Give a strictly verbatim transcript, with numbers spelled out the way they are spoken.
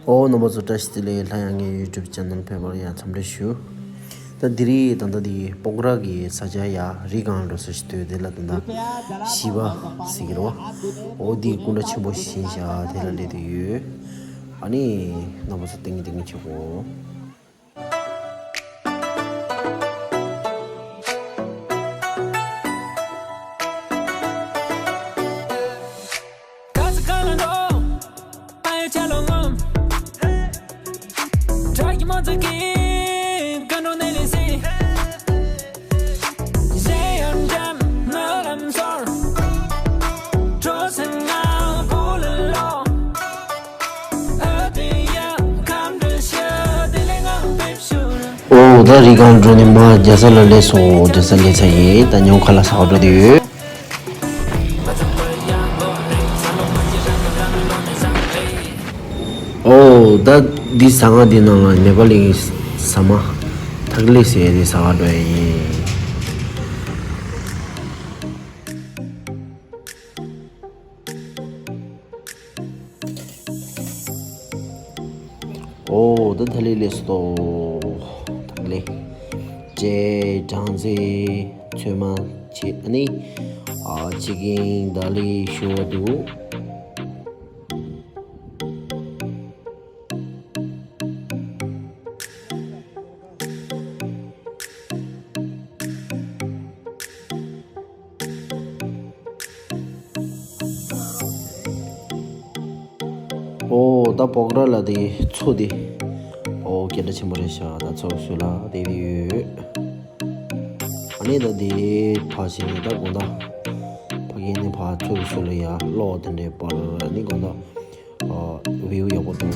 ཨོ་རྣམ་པ་ཚོ་བཀྲ་ཤིས་བདེ་ལེགས། སླར་ཡང་ངའི་YouTube channel ཕེབས་པར་ཡང་འཚམས་འདྲི་ཞུ། ད་འདི་རིང་ད་ལྟ་འདི་སྤོག་ར་གི་ས་ཆ་ཡ་རི་སྒང་འགྲོ་ས་ཞིག་འདུག་དེ་ལ་ད་ལྟ་ཤིས་པ་ཟེར་གྱི་རེད་བ། ཨོ་འདི་སྐུ་འདྲ་ཆེན་པོ་ཞིག་ཡིན་ཤག་དེ་ལ་སླེབས་བསྡད་ཡོད། ཨ་ནི་རྣམ་པ་ཚོ་ཏིང་ངེ་ཏིང་ངེ་བྱེད་དགོས། ཨོ་ད་རི་སྒང་འགྲོ་ནས་མར་རྒྱལ་ས་ལ་སླེབས་སོང་། རྒྱལ་ས་སླེབས་ཚར་ཡིན། ད་ཉིན་མོ་ཁ་ལག་ཟ་ག་འགྲོ་བསྡད་ཡོད། ཨོ་ད་འདི་ཟ་ཁང་འདི་ནང་ལ་ནེ་པ་ལི་ཟ་མ་ཐག་ལེ་ཟེར་ཡ་དེ་ཟ་ག་འགྲོ་ཡ་ཡིན། ཨོ་ད་ཐག་ལེ་སླེབས་སོང་། ཐག་ལེ་ཅེ་སྦྲང་རྩི་ཚོད་མ་བྱེད། ཨ་ནི་ཨ་ཅི་ཀིང་ད་ལི་ཤོ་འདུག་ཨོ་ད་སྤོག་ར་ལ་དེ་མཚོ་དེ། ཨོ་སྐད་གྲགས་ཆེན་པོ་རེད་ཤག་ད་མཚོ་སུ་ལ་དེ་དེ་ཡོད། ཨ་ནི་ད་དེ་ཕ་ཞིག་ནས་ད་དགོང་དག་ཕ་གི་ནས་ཕ་མཚོ་སུ་ལ་ཡ་གློག་དེ་འདྲའི་པར་ཨ་ནི་དགོང་དག་ཨོ་བིའུ་ཡག་པོ་འདུག